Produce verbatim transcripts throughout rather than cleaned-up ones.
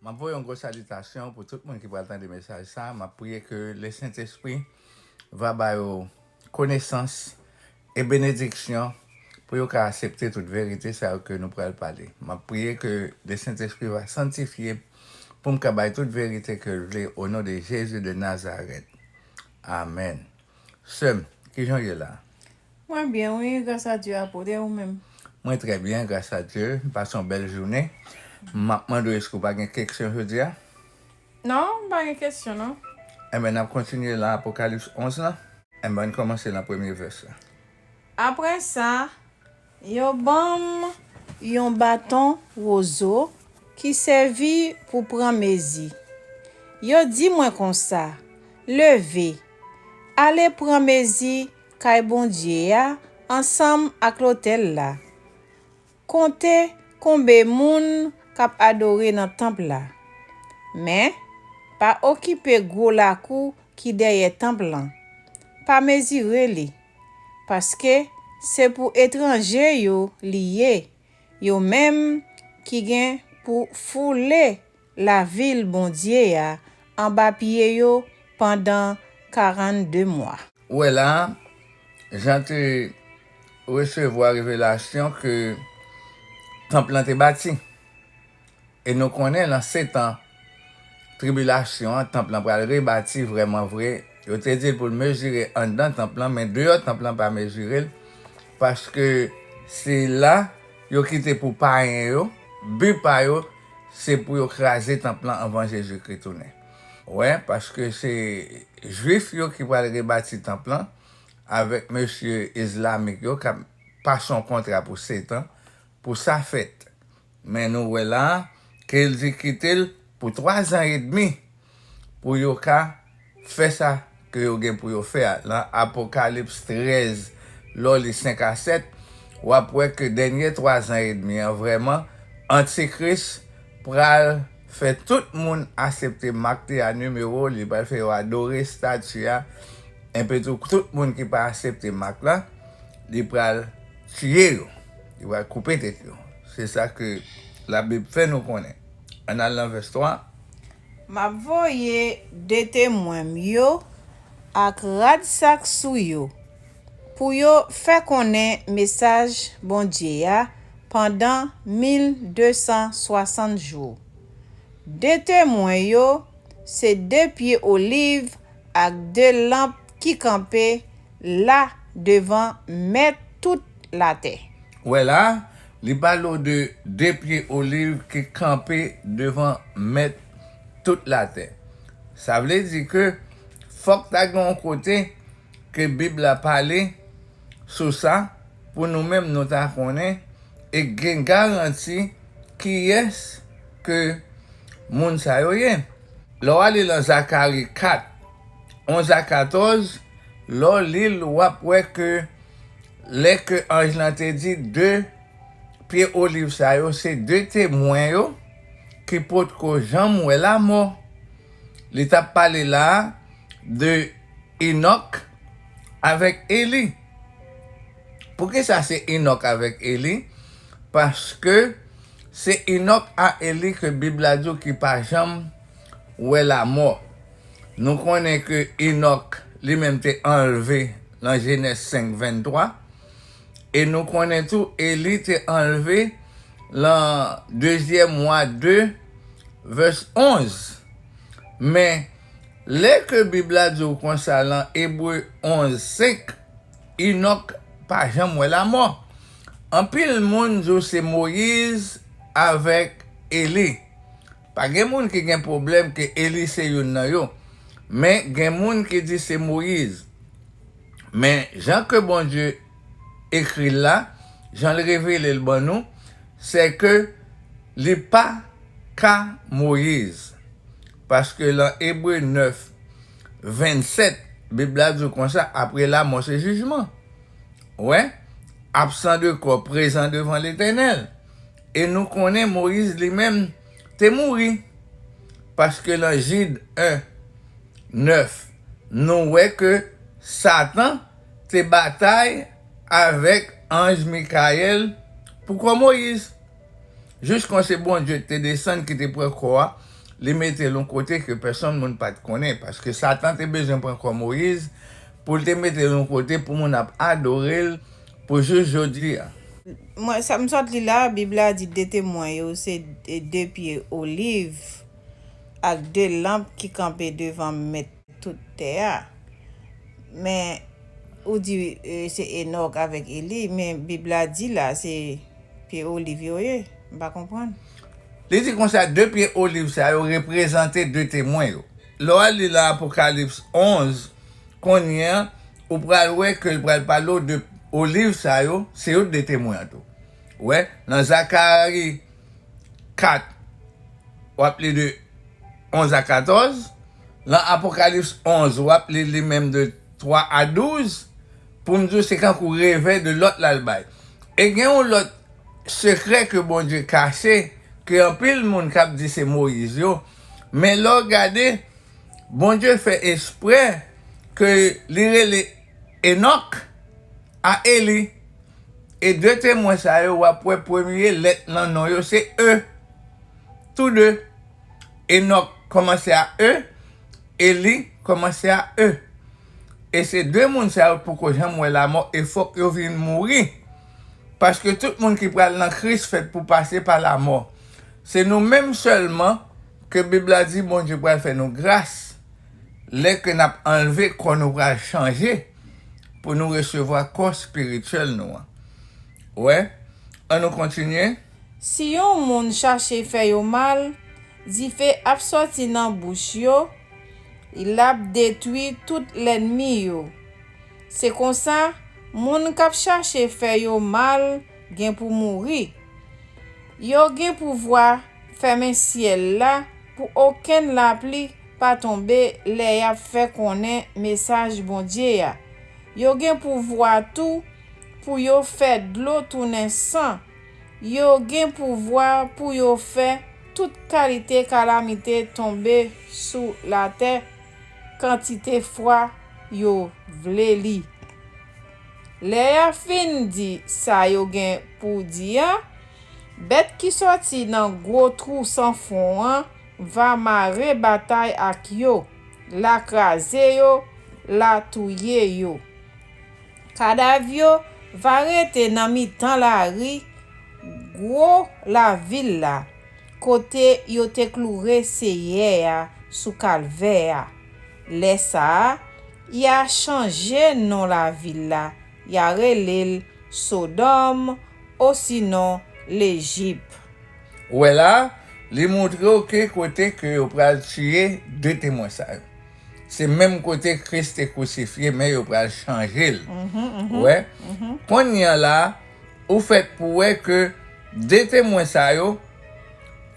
M ap voye yon gwo salitasyon pou tout moun ki pral tande mesaj sa. M ap priye ke Lesentespri va ba yo konesans e benediksyon pou yo ka aksepte tout verite sa yo ke nou pral pale. M ap priye ke Lesentespri va sanntifye pou m ka bay tout verite ke l vle, o non de Jezi de Nazarèt. Amèn. Sè m, kijan w ye la? Mwen byen, wi, gras a Dye, apot, e ou menm? Mwen trè byen, gras a Dye. M pase yon bèl jounen. M ap mande w, èske w pa gen kesyon jodi a? Non, m pa gen kesyon, non. Enben, n ap kontinye lan Apokalips onz lan. Enben, ann kòmanse lan premye vès la. Apre sa, yo ban m yon baton wozo ki sèvi pou pran mezi. Yo di mwen konsa, leve, ale pran mezi kay Bondye a ansanm ak lotèl la. Konte konbe moun k ap adore nan tanp la. Men, pa okipe gwo lakou ki dèyè tanp lan. Pa mezire li, paske se pou etranje yo li ye, yo menm ki gen pou foule lavil Bondye a anba pye yo pandan karannde mwa. Ou wè la, Jan te resevwa revelasyon ke tanp lan te bati. E nou konnen lan setan tribilasyon an, tanp lan pral rebati vrèman vre. Yo te di l pou l mezire anndan tanp lan, men deyò tanp lan pa mezire l, paske se la yo kite pou payen yo, bi pa yo, se pou yo kraze tanp lan anvan Jezikri tounen. Wè, paske se Jwif yo ki pral rebati tanp lan avèk mesye izlamik yo k ap pase yon kontra pou setan pou sa fèt. Men nou wè la ke l di kite l pou twa zan edmi pou yo ka fè sa ke yo gen pou yo fè a. Lan Apokalips trèz, lè w li senk a sèt, w ap wè ke dènye twa zan edmi an vrèman, Antikris pral fè tout moun aksepte mak li a, nimewo, li pral fè yo adore estati a, enpi tou tout moun ki pa aksepte mak la, li pral tiye yo, li pral koupe tèt yo. Se sa ke Labib fè nou konnen. Ann al nan vès twa. M ap voye de temwen m yo ak rad sak sou yo, pou yo fè konnen mesaj Bondye a pandan mil de san swasant jou. De temwen yo se de pye oliv ak de lanp ki kanpe la devan Mèt tout latè. Wè la, li pale w de de pye oliv ki kanpe devan Mèt tout latè. Sa vle di ke fòk ta gen yon kote ke Bib la pale sou sa, pou nou menm nou ta konnen e gen garanti kiyès ke moun sa yo ye. Lè w ale lan Zakari kat, onz a katòz, lè w li l, w ap wè ke lè ke anj lan te di de pye oliv sa yo se de temwen yo ki potko janm wè lamò. Li t ap pale la a de Enòk avèk Eli. Poukisa se Enòk avèk Eli? Paske se Enòk a Eli ke Bib la di w ki pa janm wè lamò. Nou konnen ke Enòk li menm te anlve lan Jenèz senk venntwa. E nou konnen tou Eli te anlve lan dezyèm Wa de, vès onz. Men, lè ke Bib la di w konsa lan Ebre onz senk, Enòk pa janm wè lamò. Anpil moun di w se Moyiz avèk Eli. Pa gen moun ki gen pwoblèm ke Eli se youn nan yo. Men gen moun ki di se Moyiz. Men jan ke Bondye ekri l la, jan l revele l ban nou, se ke li pa ka Moyiz. Paske lan Ebre nèf vennsèt, Bib la di w konsa, apre lamò se jijman. Wè, absan de kò, prezan devan Letènèl. E nou konnen Moyiz li menm te mouri. Paske lan Jid en nèf, nou wè ke Satan te batay avèk anj Mikayèl pou kò Moyiz. Jis kon se Bondye te desann ki te pran kò a, li mete l yon kote ke pèsonn moun pa t konnen, paske Satan te bezwen pran kò Moyiz pou l te mete l yon kote pou moun ap adore l pou jis jodi a. Mwen, sa m sot li la, Bib la di de temwen yo se de, de pye oliv ak de lanp ki kanpe devan Mèt tout tè a. Men, ou di e, se Enòk avèk Eli, men Bib la di la se pye oliv yo ye. M pa konprann. Li di konsa, de pye oliv sa yo reprezante de temwen yo. Lè w al li nan Apokalips onz, kounye a, ou pral wè ke l pral pale w de oliv sa yo, se yo de temwen an tou. Wè, nan Zakari kat, w ap li de onz a katòz. Nan Apokalips onz, w ap li li menm de twa a douz. Pou m di w, se kankou revè de lòt la l bay. E gen yon lòt sekrè ke Bondye kache, ke anpil moun k ap di se Moyiz yo. Men lè w gade, Bondye fè esprè ke li rele Enòk a Eli. E de temwen sa yo, w ap wè premye lèt nan non yo se E. Tou de. Enòk kòmanse a E, Eli kòmanse a E. E se de moun sa yo poko janm wè lamò e fòk yo vin mouri. Paske tout moun ki pral nan Kris fèt pou pase pa lamò. Se nou menm sèlman ke Bib la di Bondye pral fè nou gras lè ke n ap anlve kò nou pral chanje pou nou resevwa kò espirityèl nou an. Wè, ann nou kontinye. Si yon moun chache fè yo mal, dife ap sòti nan bouch yo, l ap detwi tout lènmi yo. Se konsa, moun k ap chache fè yo mal gen pou mouri. Yo gen pouvwa fèmen syèl la pou okenn lapli pa tonbe lè y ap fè konnen mesaj Bondye a. Yo gen pouvwa tou pou yo fè dlo tounen san. Yo gen pouvwa pou yo fè tout kalite kalamite tonbe sou latè kantite fwa yo vle li. Lè y a fin di sa yo gen pou di a, bèt ki sòti nan gwo twou san fon an va mare batay ak yo, l a kraze yo, l a touye yo. Kadav yo va rete nan mitan lari gwo lavil la, kote yo te kloure Seyè a sou kalvè a. Lè sa a, y a chanje non lavil la, y a rele l Sodòm, osinon Lejip. Ou wè la, li montre w ke kote ke yo pral tiye de temwen sa yo. Se menm kote Kris te krisifye, men yo pral chanje l. Ou wè? Kounye a la, ou fèt pou wè ke de temwen sa yo,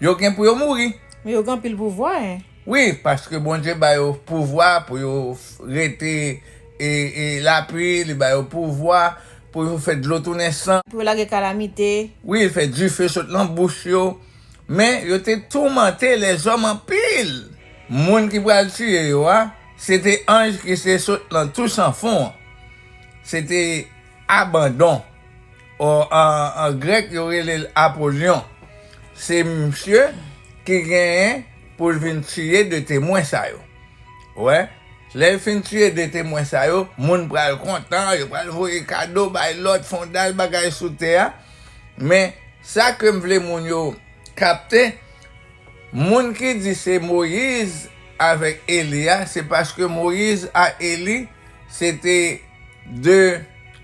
yo gen pou yo mouri. Men yo gen anpil pouvwa, en. Wi, paske Bondye ba yo pouvwa pou yo rete e, e lapli, li ba yo pouvwa pou yo fè dlo tounen san. Pou yo lage kalamite. Wi, li fè dife sot nan bouch yo. Men yo te toumante lèzòm anpil. Moun ki pral tiye yo a, se te anj ki te sot nan twou san fon an. Se te Abandon. O, an, an grèk, yo rele l Apolyon. Se misye ki genyen pou l vin tiye de temwen sa yo. Wè, lè l fin tiye de temwen sa yo, moun pral kontan, yo pral voye kado, bay lòt, fondal bagay sou tè a. Men, sa ke m vle moun yo kapte, moun ki di se Moyiz avèk Eli a, se paske Moyiz a Eli se te de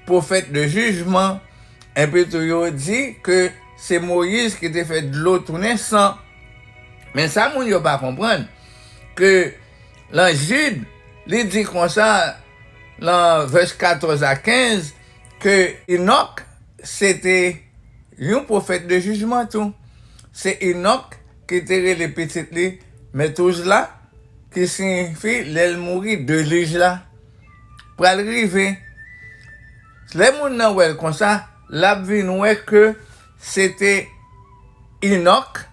pwofèt de jijman, epi tou yo di ke se Moyiz ki te fè dlo tounen san. Men sa moun yo pa konprann, ke lan Jid, li di konsa, lan vès katòz a kenz, ke Enòk se te yon pwofèt de jijman tou. Se Enòk ki te rele pitit li Metuzla, ki siyifi lè l mouri, delij la pral rive. Lè moun nan wè l konsa, l ap vin wè ke se te Enòk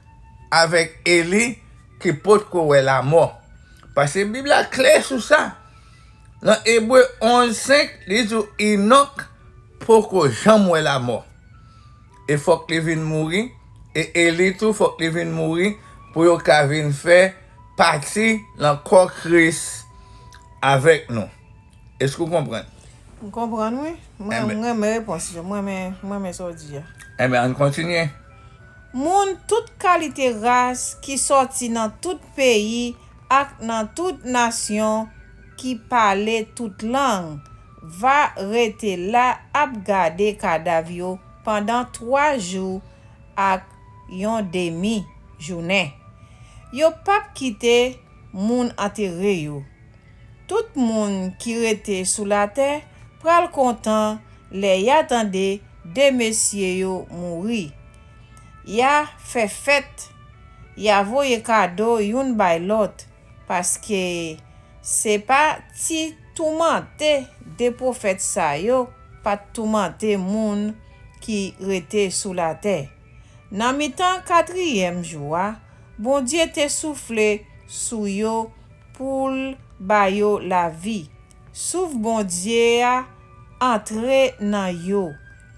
avèk Eli ki potko wè lamò. Paske Bib la klè sou sa. Nan Ebre onz senk, li di w Enòk poko janm wè lamò. E fòk li vin mouri E Eli tou, fòk li vin mouri pou yo ka vin fè pati nan kò Kris avèk nou. Èske w konprann? M konprann, wi. Mwen, Enben. M renmen repons yo. Mwen renmen, mwen renmen sa w di a. Enben, ann kontinye. Moun tout kalite ras ki sòti nan tout peyi ak nan tout nasyon ki pale tout lang va rete la ap gade kadav yo pandan twa jou ak yon demi jounen. Yo p ap kite moun antere yo. Tout moun ki rete sou latè pral kontan lè y a tande de mesye yo mouri. Y a fè fèt, y a voye kado youn bay lòt, paske se pa ti toumante de pwofèt sa yo pa t toumante moun ki rete sou latè. Nan mitan katriyèm jou a, Bondye te soufle sou yo pou l ba yo lavi. Souf Bondye a antre nan yo.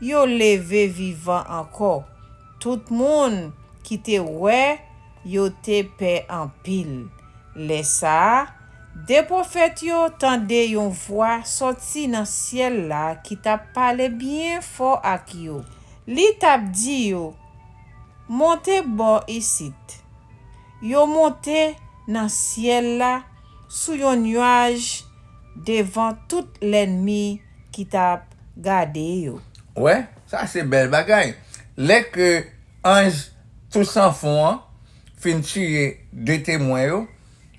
Yo leve vivan ankò. Tout moun ki te wè yo te pè anpil. Lè sa a, de pwofèt yo tande yon vwa sòti nan syèl la ki t ap pale byen fò ak yo. Li t ap di yo, "Monte bò isit." Yo monte nan syèl la sou yon nyaj devan tout lènmi ki t ap gade yo. Wè, sa se bèl bagay. Lè ke anj Tousanfon an fin tiye de temwen yo,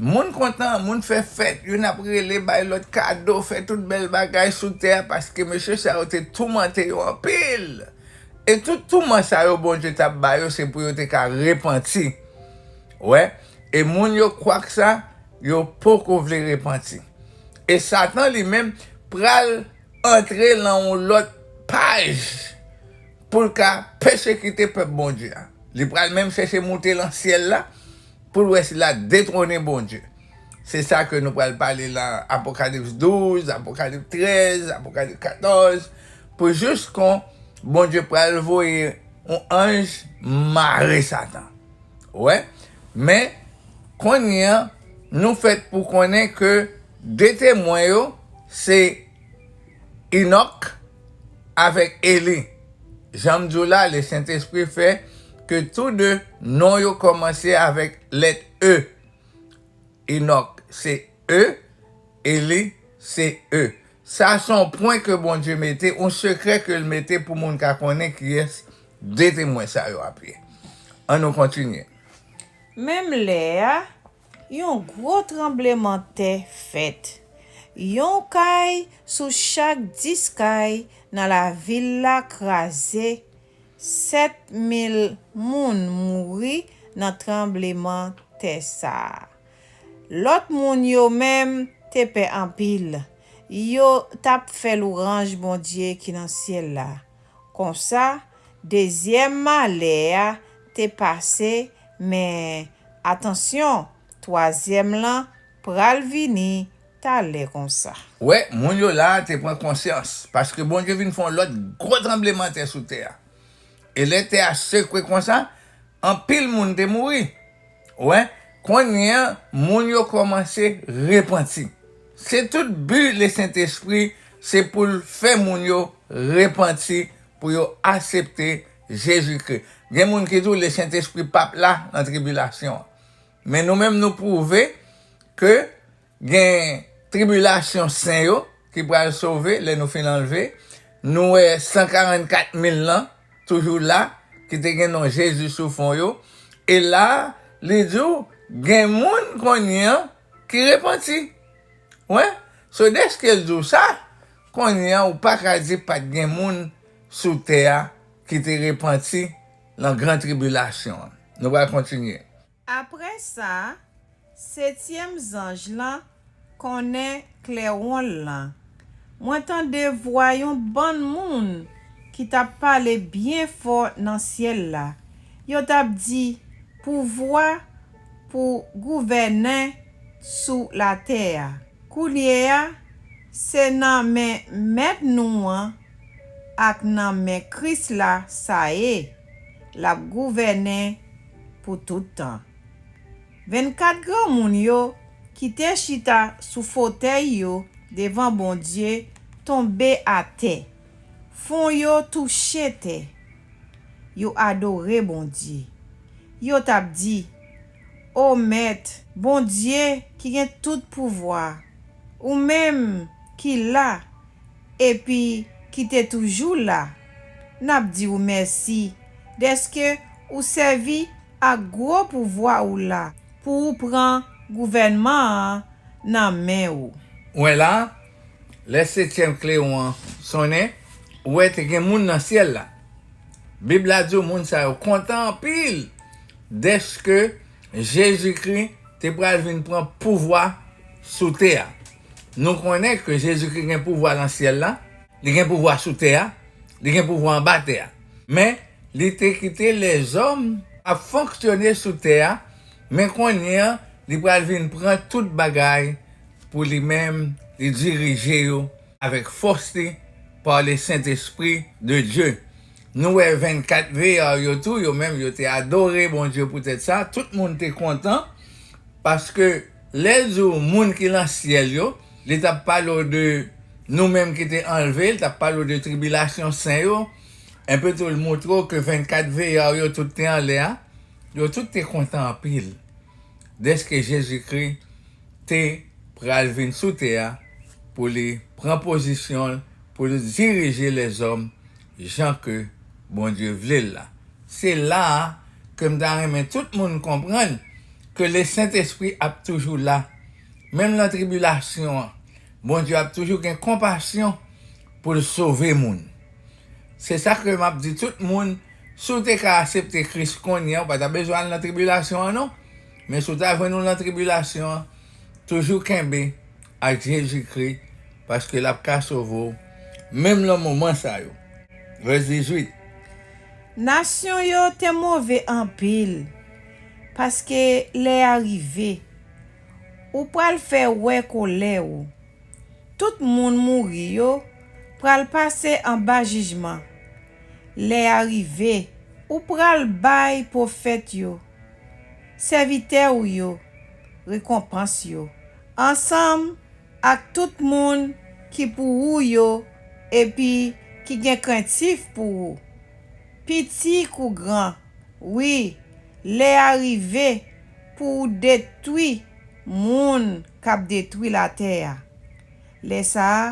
moun kontan, moun fè fèt, youn ap rele, bay lòt kado, fè tout bèl bagay sou tè a, paske mesye sa yo te toumante yo anpil. E tout touman sa yo Bondye t ap ba yo, se pou yo te ka repanti. Wè, e moun yo kwak sa, yo poko vle repanti. E Satan li menm pral antre nan yon lòt paj pou l ka pèsekite pèp Bondye a. Li pral menm chèche moute nan syèl la pou l wè si l a detwone Bondye. Se sa ke nou pral pale nan Apokalips douz, Apokalips trèz, Apokalips katòz, pou jis kon Bondye pral voye yon anj mare Satan. Wè, men kounye a, nou fèt pou konnen ke de temwen yo, se Enòk avèk Eli. Jan m di w la, Lesentespri fè ke tou de non yo kòmanse avèk lèt E. Enòk se E, Eli se E. Sa se yon pwen ke Bondye mete, yon sekrè ke l mete pou moun ka konnen kiyès de temwen sa yo ap ye. Ann nou kontinye. Menm lè a, yon gwo tranblemanntè fèt. Yon kay sou chak dis kay nan lavil la kraze. Sèt mil moun mouri nan tranblemanntè sa a. Lòt moun yo menm te pè anpil. Yo t ap fè lwanj Bondye ki nan syèl la. Konsa, dezyèm malè a te pase, men, atansyon, twazyèm lan pral vini talè konsa. Wè, moun yo la a te pran konsyans, paske Bondye vin fè yon lòt gwo tranblemanntè sou tè a. E lè tè a sekwe konsa, anpil moun te mouri. Wè, kounye a, moun yo kòmanse repanti. Se tout bi Lesentespri, se pou l fè moun yo repanti, pou yo aksepte Jezikri. Gen moun ki di w Lesentespri p ap la nan tribilasyon an. Men nou menm nou pwouve ke gen tribilasyon sen yo ki pral sove lè nou fin anlve. Nou wè san karannkat mil lan toujou la, ki te gen non Jezi sou fwon yo. E la, li di w, gen moun kounye a ki repanti. Wè, so dèske l di w sa, kounye a ou pa ka di pa t gen moun sou tè a ki te repanti nan gran tribilasyon an. Nou pral kontinye. Apre sa, setyèm zanj lan konnen klèwon l lan. Mwen tande vwa yon bann moun ki t ap pale byen fò nan syèl la. Yo t ap di, "Pouvwa pou gouvènen sou latè a." Koulye a, se nan men Mèt nou an ak nan men Kris la sa ye. l ap gouvènen pou tout tan. Vennkat granmoun yo ki te chita sou fotèy yo devan Bondye tonbe atè, fon yo touche tè. Yo adore Bondye. Yo t ap di, O Mèt, Bondye ki gen tout pouvwa, ou menm ki la epi ki te toujou la, n ap di w mèsi dèske ou sèvi ak gwo pouvwa ou la pou ou pran gouvènman an nan men ou. Ou wè la, lè setyèm klewon an sonnen, ou wè te gen moun nan syèl la. Bib la di w moun sa yo kontan anpil dèske Jezikri te pral vin pran pouvwa sou tè a. Nou konnen ke Jezikri gen pouvwa nan syèl la, li gen pouvwa sou tè a, li gen pouvwa anba tè a. Men, li te kite lèzòm ap fonksyone sou tè a, men kounye a, li pral vin pran tout bagay pou li menm, li dirije yo avèk fòs li, par le Saint-Esprit de Dieu. Nou wè vennkat veyar yo tou, yo menm yo te adore Bondye poutèt sa, tout moun te kontan, paske lè l di w moun ki nan syèl yo, li t ap pale w de nou menm ki te anlve, li t ap pale w de tribilasyon sen yo, enpe tou l montre w ke vennkat veyar yo tout te anlè a, yo tout te kontan anpil dèske Jezikri te pral vin sou tè a pou li pran pozisyon l, pou li dirije lèzòm jan ke Bondye vle l la. Se la a ke m ta renmen tout moun konprann ke le Sentespri ap toujou la. Menm nan tribilasyon an, Bondye ap toujou gen konpasyon pou l sove moun. Se sa ke m ap di tout moun, si w te ka aksepte Kris kounye a, ou pa ta bezwen al nan tribilasyon an non. Men si w ta jwenn ou nan tribilasyon an, toujou kenbe ak Jezikri, paske l ap ka sove w, menm nan moman sa yo. Vès dizuit. Nasyon yo te move anpil, paske lè a rive. Ou pral fè wè kolè w. Tout moun mouri yo pral pase anba jijman. Lè a rive, ou pral bay pwofèt yo, sèvitè w yo, rekonpans yo, ansanm ak tout moun ki pou ou yo epi ki gen krentif pou ou, piti kou gran. Wi, lè a rive pou w detwi moun k ap detwi latè a. Lè sa a,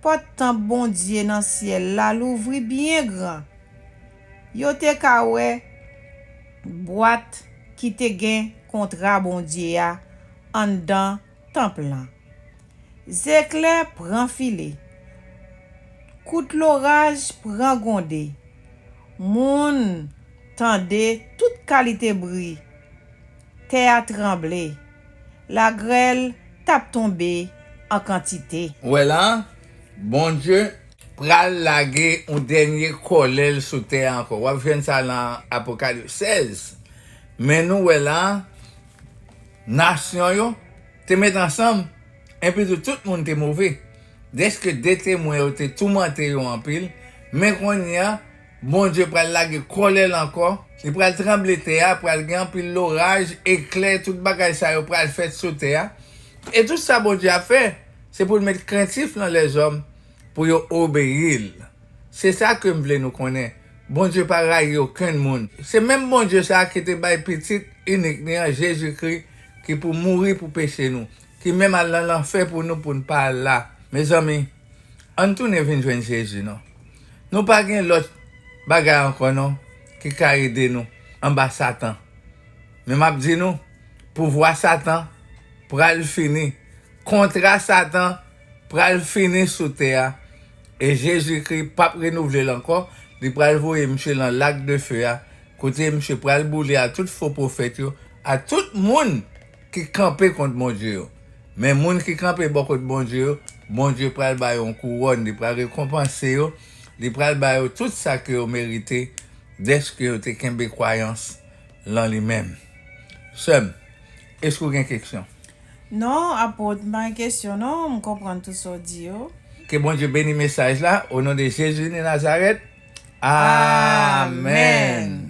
pòt tanp Bondye nan syèl la louvri byen gran. Yo te ka wè bwat ki te gen kontra Bondye a anndan tanp lan. Zeklè pran file. Kout loraj pran gwonde. Moun tande tout kalite bri. Tè a tranble. Lagrèl t ap tonbe an kantite. Ou wè la, Bondye pral lage yon dènye kòlè l sou tè a ankò. W ap jwenn sa nan Apokalips sèz. Men nou wè la, nasyon yo te met ansanm, enpi tou tout moun te move. Dèske de temwen yo te toumante yo anpil, men kounye a, Bondye pral lage kòlè l ankò, li pral tranble tè a, pral gen anpil loraj, eklè, tout bagay sa yo pral fèt sou tè a. E tout sa Bondye ap fè, se pou l met krentif nan lèzòm, pou yo obeyi l. Se sa ke m vle nou konnen. Bondye pa rayi okenn moun. Se menm Bondye sa a ki te bay pitit inik li an, Jezikri, ki pou mouri pou peche nou, ki menm al nan lanfè pou nou, pou n pa al la. Mezanmi, ann tounen vin jwenn Jezi non. Nou pa gen lòt bagay ankò non ki ka ede nou anba Satan. Men m ap di nou, pouvwa Satan pral fini. Kontra Satan pral fini sou tè a. E Jezikri p ap renouvle l ankò. Li pral voye misye nan lak de fe a, kote misye pral boule a tout fo pwofèt yo, a tout moun ki kanpe kont Bondye yo. Men moun ki kanpe bò kot Bondye yo, Bondye pral ba yo yon kouwòn, li pral rekonpanse yo, li pral ba yo tout sa ke yo merite, dèske yo te kenbe kwayans lan li menm. Sè m, èske w gen kesyon? Non, apot, m pa gen kesyon non, m konprann tout sa w di yo. Ke Bondye beni mesaj la, o non de Jezi de Nazarèt. Amèn. Amèn.